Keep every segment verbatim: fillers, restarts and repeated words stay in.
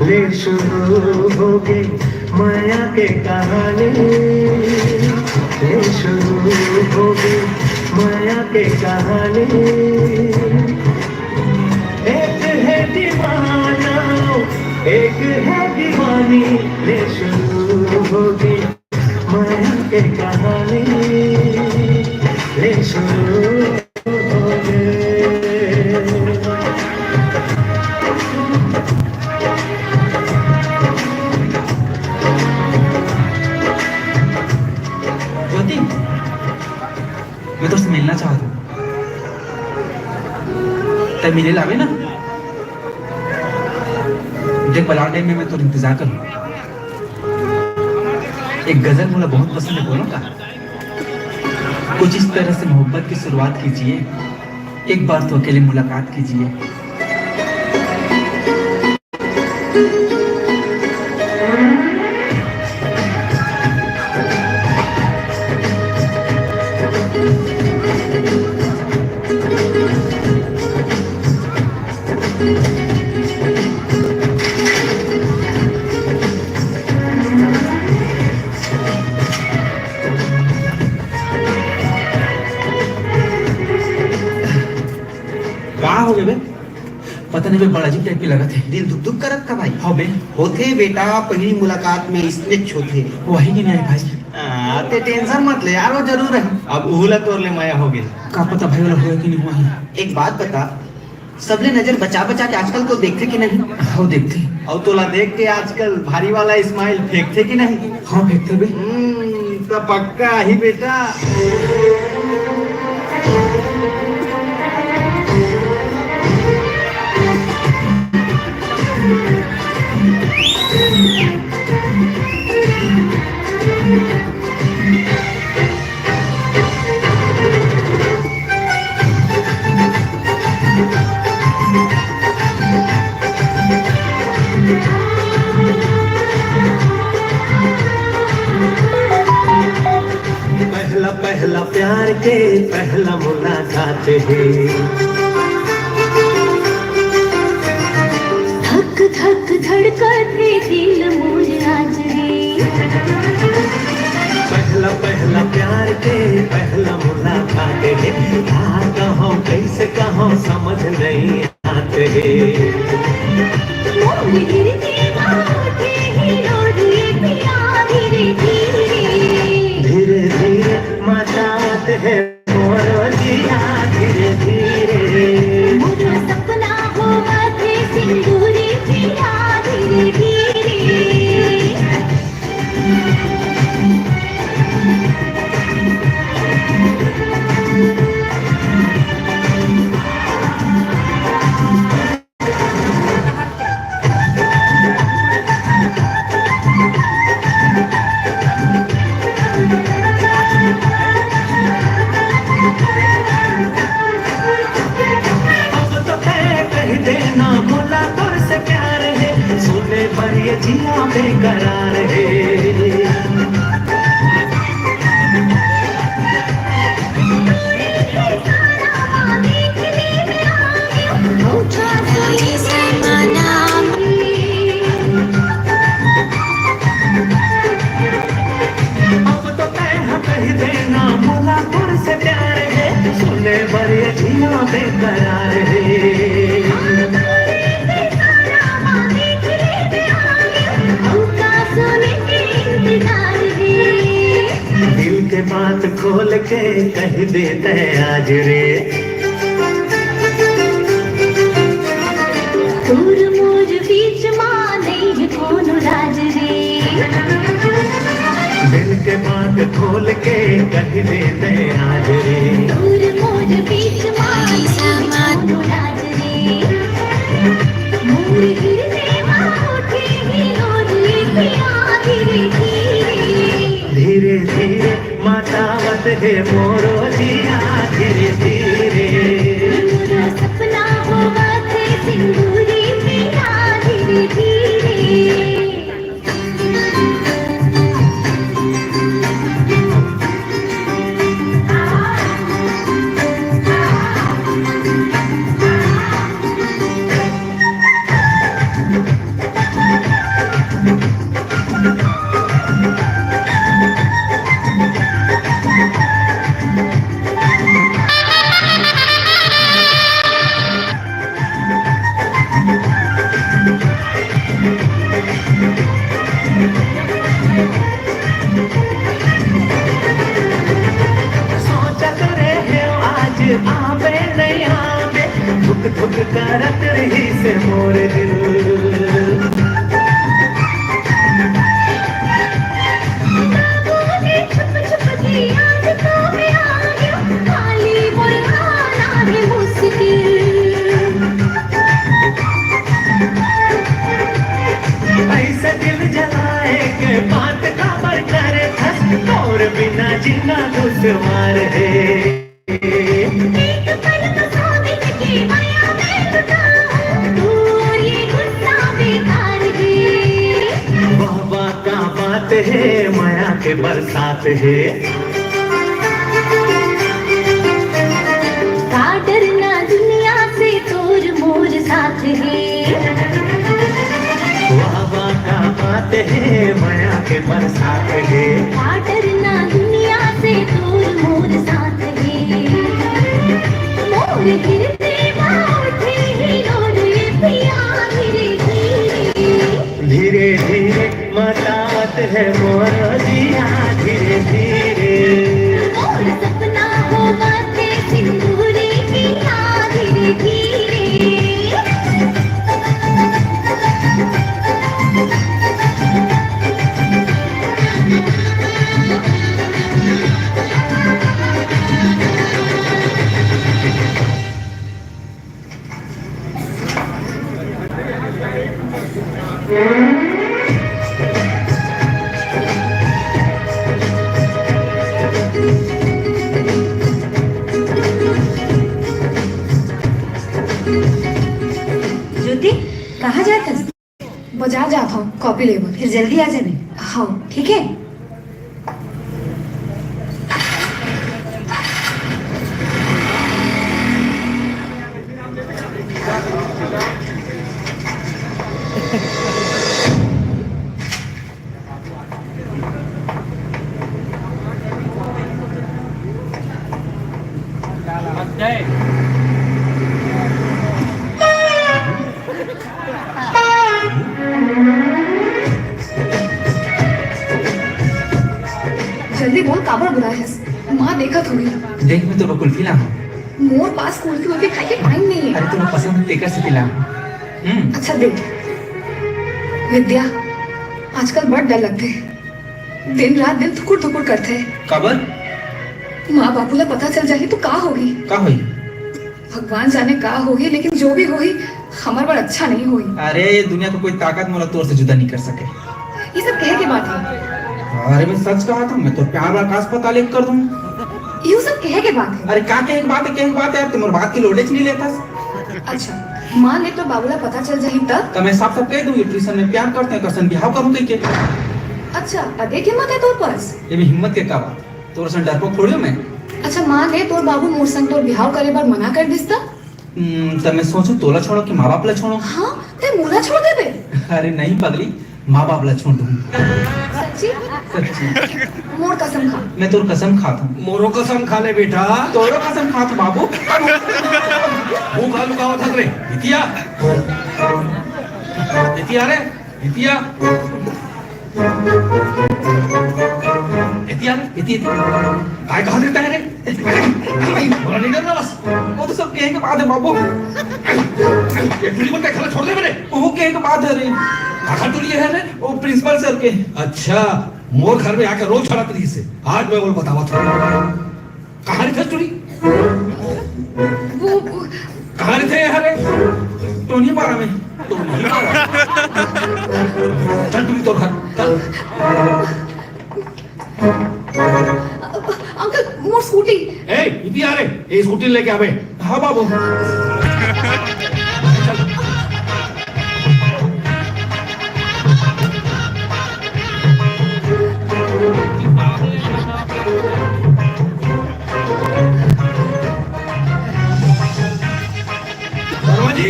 ले शुरू होगे मया के कहानी, ले शुरू होगे मया के कहानी। एक है दीवाना, एक है दीवानी, ले शुरू होगे मया के कहानी, ले शुरू होगे। ज्योति, मैं तोसे मिलना चाहत हूँ। तैं मिले ला आबे ना? देख, बलार डैम में मैं तोर इंतजार करूँ। एक गजल मोला बहुत पसंद है, बोलूं का? कुछ इस तरह से मोहब्बत की शुरुआत कीजिए, एक बार तो अकेले मुलाकात कीजिए। का हो गे बे? पता नहीं बे, बड़ा अजीब टाइप के लगत हे। दिल धुक धुक करत का भाई? हो बे। होथे बेटा, पहली मुलाकात में इसनेच होथे। वही कि नहीं भाई? आ, ते टेंशन मत ले यार, वो जरूर है। अब उहू ला तोर ले मया हो गे। का पता भाई, वाला होय कि नहीं होय। एक बात बता, सबले नजर बचा बचा के आजकल को देखथे कि नहीं? हाँ, देखथे। अउ तोला देख के आजकल भारी वाला स्माइल फेंकथे कि नहीं? हाँ, फेंकथे बे। हम्म, तो पक्का ही बेटा। पहला पहला प्यार के पहला मुलाकात हे। धक धक धड़कत हे दिल मोर आज रे। पहला पहला प्यार के पहला मुलाकात हे। का कहूँ कैसे कहूँ समझ नहीं आत हे। मोर हृदय मा उठे हे लोर ये पिया धीरे धीरे। धीरे धीरे मचावत हे मोरो जिया धीरे धीरे। मोरो सपना होवत हे सिंदूरी पिया धीरे धीरे। अब तो तय कह देना, मोला तोर से प्यार हे, सुने बर ये जिया बेकरार हे। अब तो तय कह देना, मोला तोर से प्यार हे, सुने बर ये जिया बेकरार हे। दिल के बात खोल के कह दे तैं आज रे। तोर मोर बीच मा नइ हे कोनो राज रे। दिल के बात खोल के कह दे तैं आज रे। तोर मोर बीच मा नइ हे कोनो राज रे। मोर हृदय मा उठे हे लोर ये पिया धीरे धीरे। धीरे धीरे मचावत हे मोरो जिया धीरे धीरे। मोरो सपना होवत हे सिंदूरी पिया धीरे धीरे। ऐसे दिल जलाए के बात काबर करे थस, तोर बिना जीना दुश्वार हे। एक पल मसाबित के माया में लुटा हूँ, दूर ये गुस्सा बेकार हे। वाह वाह का बात हे, माया के बरसात हे। का डरना दुनिया से, तोर मोर साथ हे। वाह वाह का बात हे, माया के बरसात हे। का डरना दुनिया से, तोर मोर साथ हे। मोर हृदय मा उठे हे लोर, ये पिया धीरे धीरे। धीरे धीरे मतात हे मोर जिया, धीरे धीरे। मोर सपना होवत हे सिंदूरी पिया, धीरे धीरे। ज्योति, कहाँ जात हस? बाजार जात हव, कॉपी लेबो, फिर जल्दी आ जाने। हाँ, ठीक है। जल्दी बोल, काबर बुलाए हस? माँ देखत होही। देख, मैं तो कुल्फी ला हूँ। मोर पास कुल्फी वुल्फी खाए के टाइम नहीं है। अरे, तोला पसंद है, तेकर से पिला हूँ। हम्म। अच्छा देख विद्या, आजकल बड़ डर लगथे, दिन रात दिल धुकुर धुकुर करथे। काबर? माँ बाबू ला पता चल जाही तो का होही? का होही? भगवान जाने का होही, लेकिन जो भी होही, हमर बर अच्छा नहीं होही। अरे, ये दुनिया के कोई ताकत मोला तोर से जुदा नहीं कर सके। ये सब कहे के बात है? अरे, मैं सच कहा था, मैं तो प्यार वाला का अस्पताल एक कर दूँ। ये सब कहे के बात है? अरे, का कहे के बात है, कहे के बात है यार, तैं मोर बात के लोडेच नहीं लेथस। अच्छा, मान ले तोर बाबू ला पता चल जाही तब? तब मैं साफ साफ कह दूँ, ये ट्यूशन में प्यार करते हैं, करसन बिहाव करूँ कह के। अच्छा, अतेक हिम्मत है तोर पास? ये में हिम्मत के का बात? तोर सन डरपोक थोड़ी हूँ मैं। अच्छा, मान ले तोर बाबू मोर संग तोर बिहाव करे बर मना कर दिस त? हम्म, त मैं सोचूं तोला छोड़ो कि माँ बाप ला छोड़ो? हाँ, तैं मोला छोड़ देबे? अरे नहीं पगली, माँ बाप ला छोड़ दूँ। सच्ची? सच्ची। मोर कसम खा। मैं तोर कसम खात हूँ। मोरो कसम खा ले बेटा। तोरो कसम खात हूँ बाबू। मुँह का लुकावत हस रे? इतिया। इतिया रे। इतिया। इतिया, इति, इति। काय कहा देता है रे? बोला नहीं डरना बस। वो तो सब कहे के बात है बाबू। ये टूरी मन का घर छोड़ दे मेरे। वो कहे के बात है रे। काकर टूरी है रे? वो प्रिंसिपल सर के। अच्छा, मोर घर में आकर रोज खड़ा करी से। आज मैं वो बतावा था। कहाँ रहिथस टूरी? वो, वो कहाँ रहिथे यहाँ रे? टोनी पारा में। टोनी पारा। चल टूरी तोर घर, चल। अंकल, मोर स्कूटी। ए, इतिया रे, ये स्कूटी लेके आवे। हाँ बाबू। शर्मा जी,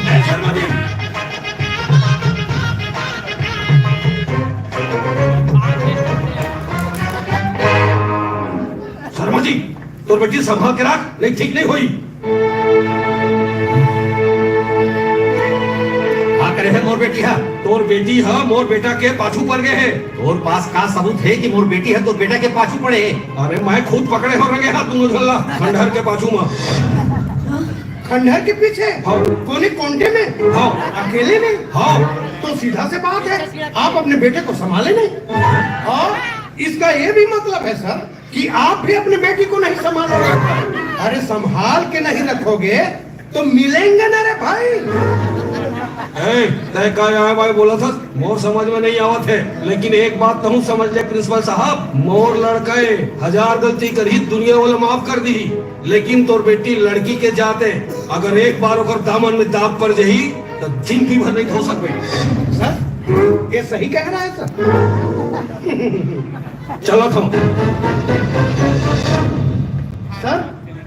ए शर्मा जी। शर्मा जी, तोर बेटी संभाल के रख, नहीं ठीक नहीं होई। का करे है मोर बेटी हा? तोर बेटी हा मोर बेटा के पाछू पड़ गए है। तोर पास का सबूत है कि मोर बेटी हा तोर बेटा के पाछू पड़े है? अरे मैं खुद पकड़े हो रंगे हाथ दोनों झल्ला खंडहर के पाछू मा। खंडहर के पीछे? हाँ। कोने कोंटे में? हाँ। अकेले में? हाँ। तो सीधा से बात है, आप अपने बेटे को संभाले नहीं। और इसका ये भी मतलब है सर कि आप भी अपने बेटी को नहीं संभालोगे। अरे संभाल के नहीं रखोगे तो मिलेंगे ना रे भाई। ए, तय का आय बाय बोलत हस? मोर समझ में नहीं आवत हे, लेकिन एक बात तहूँ समझ ले प्रिंसिपल साहब, मोर लड़का ए हजार गलती करही, दुनिया वाला माफ कर दिही, लेकिन तोर बेटी लड़की के जात ए अगर एक बार ओकर दामन में दाग पड़ जही, त जिंदगी भर नहीं धो सकबे। सर, ये सही कह रहा है सर। चलत हूँ। सर,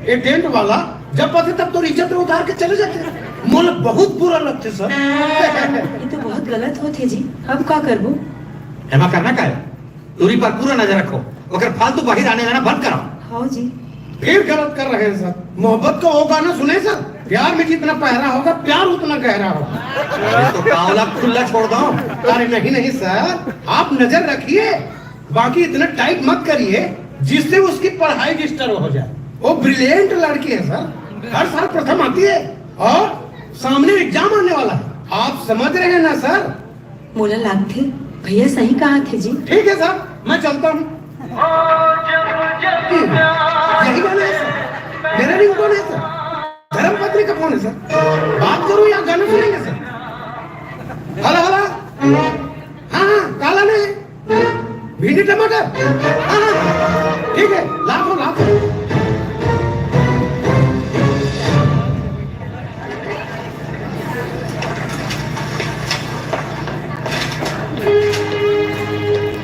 ये टेंट वाला जब पाथे तब तो इज्जत उतार के चले जाथे। मोला बहुत बुरा लगथे सर। ये तो बहुत गलत होत हे जी, अब का करबो? एमा करना का है? टूरी पर पूरा नजर रखो, ओकर फालतू बाहिर आने जाना बंद कराओ। हाँ जी। फिर गलत कर रहे हैं सर। मोहब्बत का वो गाना सुने सर, प्यार में जितना पहरा होगा, प्यार उतना गहरा होगा। ये तो कावला खुला छोड़ दो। अरे नहीं नहीं सर, आप नजर रखिए, बाकी इतना टाइट मत करिए जिससे उसकी पढ़ाई डिस्टर्ब हो जाए। वो ब्रिलियंट लड़की है सर, हर साल प्रथम आती है और सामने एग्जाम आने वाला है। आप समझ रहे हैं ना सर? मोला लागथे भैया सही कहा थे जी। ठीक है सर, मैं चलता हूँ। हम्म, यही गाना है सर, मेरा रिंगटोन है सर, धर्म पत्नी का फोन है सर। बात करूँ या गाना सुनेंगे सर? Hello hello. हाँ हाँ, काला ने भिंडी टमाटर। हाँ हाँ, ठीक है, लाखों लाखों।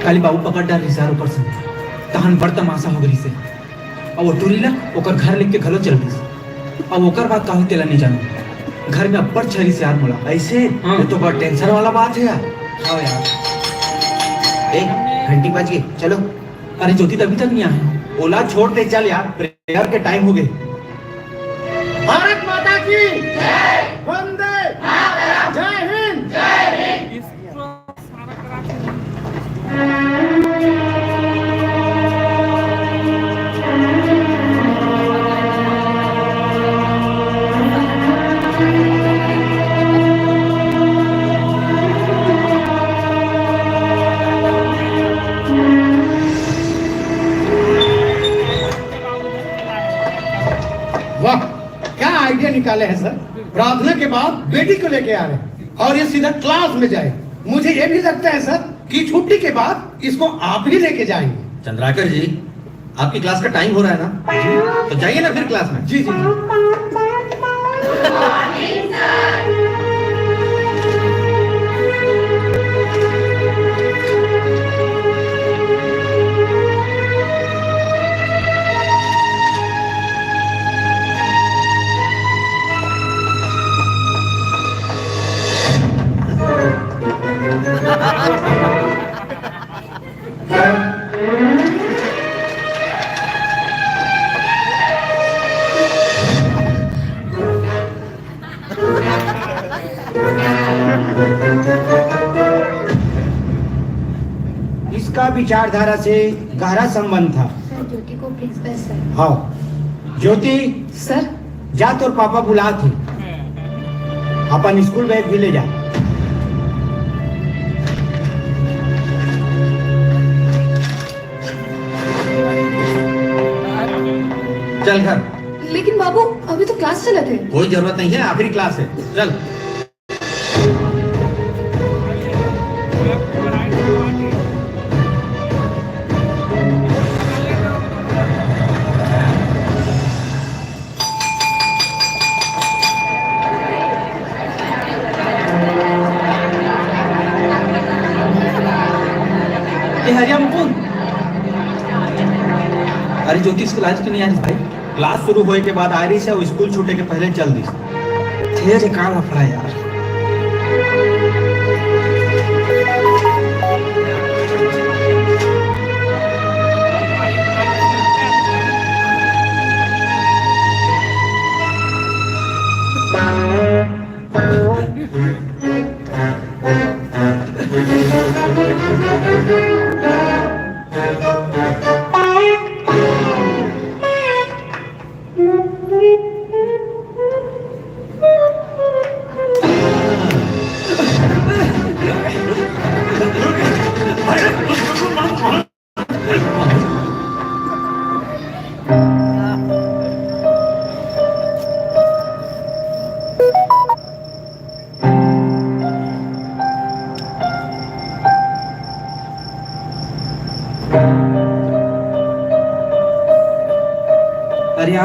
काली बाबू पकड़ डार रिसार ऊपर से, तहन बड़ तमाशा हो गई से। अउ वो टूरी ला ओकर घर लेके घलो चल दिस। अउ ओकर बाद का होई तेला नइ जानव। घर में अब्बड़ छरी से यार मोला। ऐसे? हाँ। ये तो बड़ टेंशन वाला बात है यार। आओ यार। ए, घंटी बज गई, चलो। अरे ज्योति तो अभी तक नहीं आया। ओला छोड़ दे, चल यार, प्रेयर के टाइम हो गए। भारत माता की जय। वंदे मातरम। जय हिंद। वाह, क्या आइडिया निकाले हैं सर। प्रार्थना के बाद बेटी को लेके आ रहे हैं और ये सीधा क्लास में जाए। मुझे ये भी लगता है सर कि छुट्टी के बाद इसको आप ही लेके जाएंगे। चंद्राकर जी, आपकी क्लास का टाइम हो रहा है ना? तो जाइए ना फिर क्लास में। जी जी। इसका विचारधारा से गहरा संबंध था। सर, ज्योति को प्रिंसिपल सर। हाँ, ज्योति। सर। जा, तोर पापा बुलात हे, अपन स्कूल बैग भी ले जा। चल घर। लेकिन बाबू, अभी तो क्लास चलत हे। कोई जरूरत नहीं है, आखिरी क्लास है, चल। ए हरिया मुकुंद, अरे ज्योति स्कूल आज क्यों नहीं आइस भाई? क्लास शुरू होए के बाद आए रहिस हे, अउ स्कूल छूटे के पहले चल दिस। तेरे का लफड़ा यार।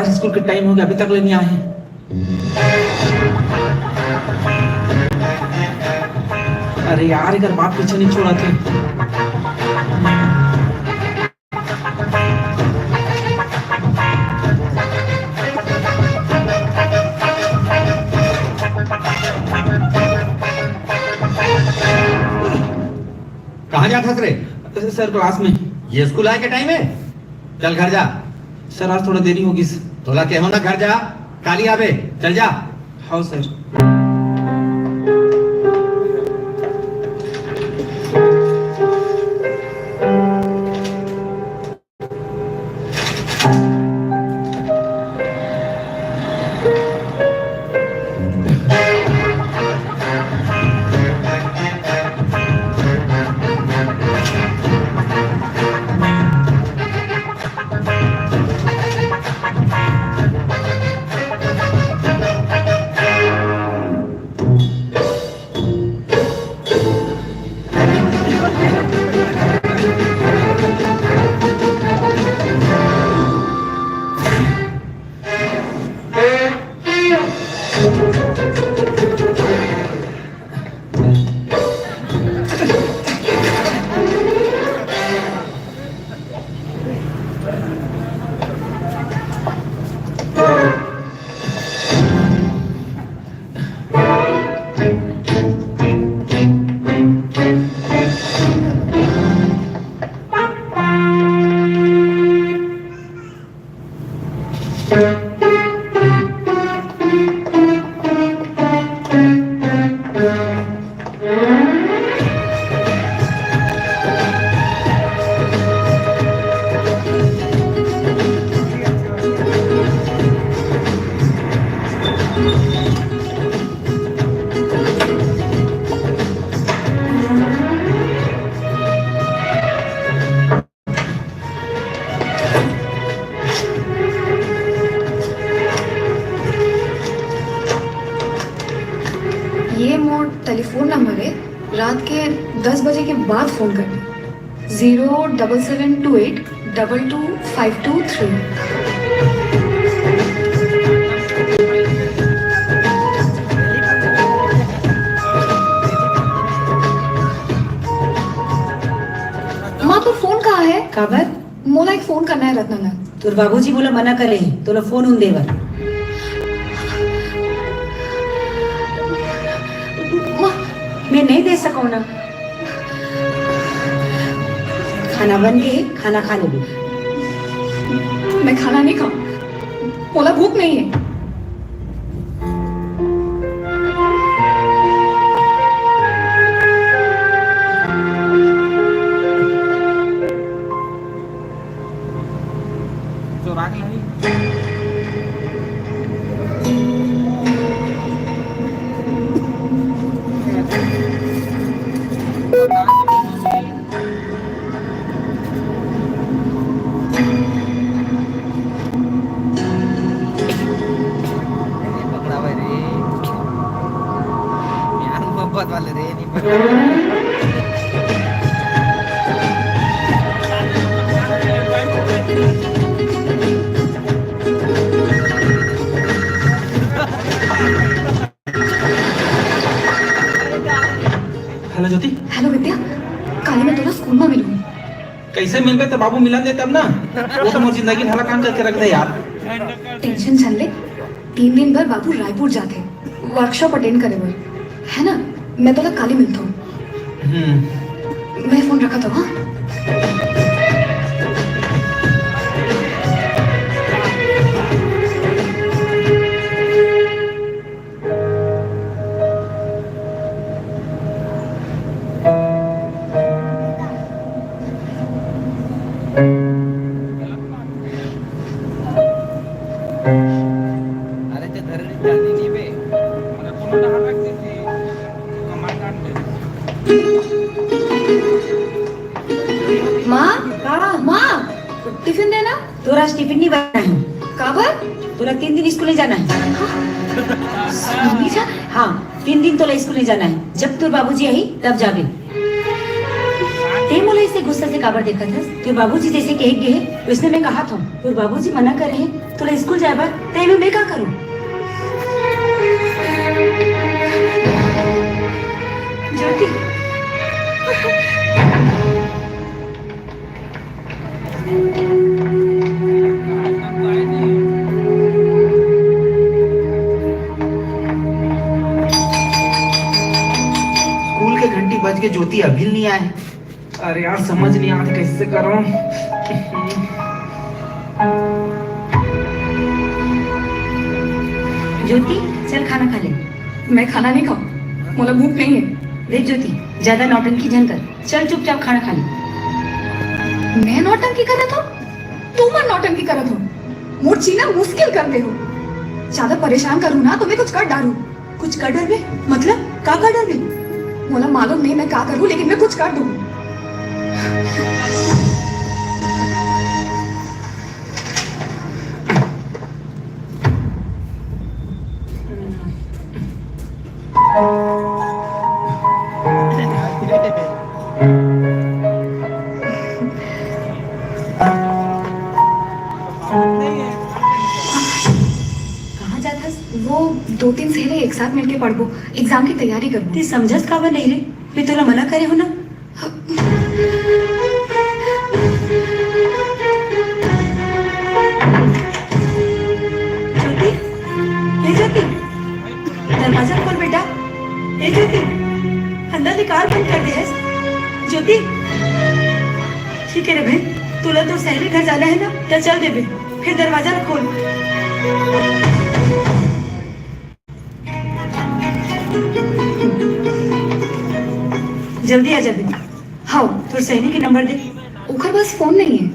स्कूल के टाइम हो गया, अभी तक ले नहीं आए हैं। अरे यार, एकर बाप पीछे नहीं छोड़ा थे। कहाँ जात हस रे? सर, क्लास में। ये स्कूल आए के टाइम है? चल घर जा। सर, आज थोड़ा देरी होगी। तोला केहो ना, घर जा, काली आबे, चल जा। हाँ सर। ये मोर टेलीफोन नंबर है, रात के दस बजे के बाद फोन करना। Zero double seven two eight double two five two three। माँ, तो फोन कहाँ है? काबर? मोला एक फोन करना है रत्ना ला। तोर बाबूजी मोला मना करे हे, तोला फोन उन देवर। माँ। मैं नहीं दे सकूँ ना। खाना बन गए, खाना खा लेबे। मैं खाना नहीं खाऊँ, मोला भूख नहीं है। चोरा के लाई। पकड़ावे रे। यार, मोहब्बत वाले रे, नहीं पकड़ावे। हेलो ज्योति। हेलो विद्या, काली मैं तोला स्कूल में मिलूँ। कैसे मिलबे? तो बाबू मिलन दे तब ना। वो तो मोर जिंदगी हलाकान करके रख दे यार। टेंशन झन ले, तीन दिन बर बाबू रायपुर जाथे वर्कशॉप अटेंड करे बर, है ना? मैं तोला काली मिलता हूँ। हम्म। मैं फोन रखा था, हाँ? अरे ते धरे नहीं जाती नहीं बे। अरे कोनो डहार रख देती। कमाल काट दे। माँ, का? माँ, टिफिन देना। तोर आज टिफिन नहीं बना है। काबर? तोला तीन दिन स्कूल नहीं जाना है। स्कूल नहीं जाना? हाँ, तीन दिन तोला स्कूल नहीं जाना है। जब तोर बाबूजी आही, तब जाबे। ते मोला ऐसे गुस्सा से काबर देखत हस? तोर बाबूजी जैसे कहे गए, उसने मैं कहा था, तोर बाबूजी मना करे हैं, तोला स्कूल जाए बर, त एमे मैं का करूं? ज्योति। स्कूल के घंटी बज के ज्योति अभी नहीं आए। अरे यार, समझ नहीं आती कैसे करूं। ज्योति, चल खाना खा ले। मैं खाना नहीं खाऊं, मोला भूख नहीं है। देख ज्योति, ज्यादा नौटंकी झन कर, चल चुपचाप खाना खा ले। मैं नौटंकी करत हूं? तुमन नौटंकी करत हो, मोर जीना मुश्किल कर दे हो। ज्यादा परेशान करूं ना तो मैं कुछ कर डारूं। कुछ कर डरबे? मतलब का कर डरबे? मोला मालूम नहीं मैं का करूं, लेकिन मैं कुछ कर दूं। कहाँ जात हस? वो दो तीन सहेली एक साथ मिलके पढ़बो, एग्जाम की तैयारी करबो। ते समझस काबर नहीं रे? मैं तोला मना करे हो ना। ज्योति, हे ज्योति, दरवाजा खोल बेटा। हे ज्योति, अंदर ले कार बंद कर दे हस। ज्योति, ठीक है रे बहन, तोला तो सहेली घर जाना है ना, तो चल देबे, फिर दरवाजा ला खोल। जल्दी आ जाबे। हाँ, तोर सहेली के नंबर दे। ओकर पास फोन नहीं है।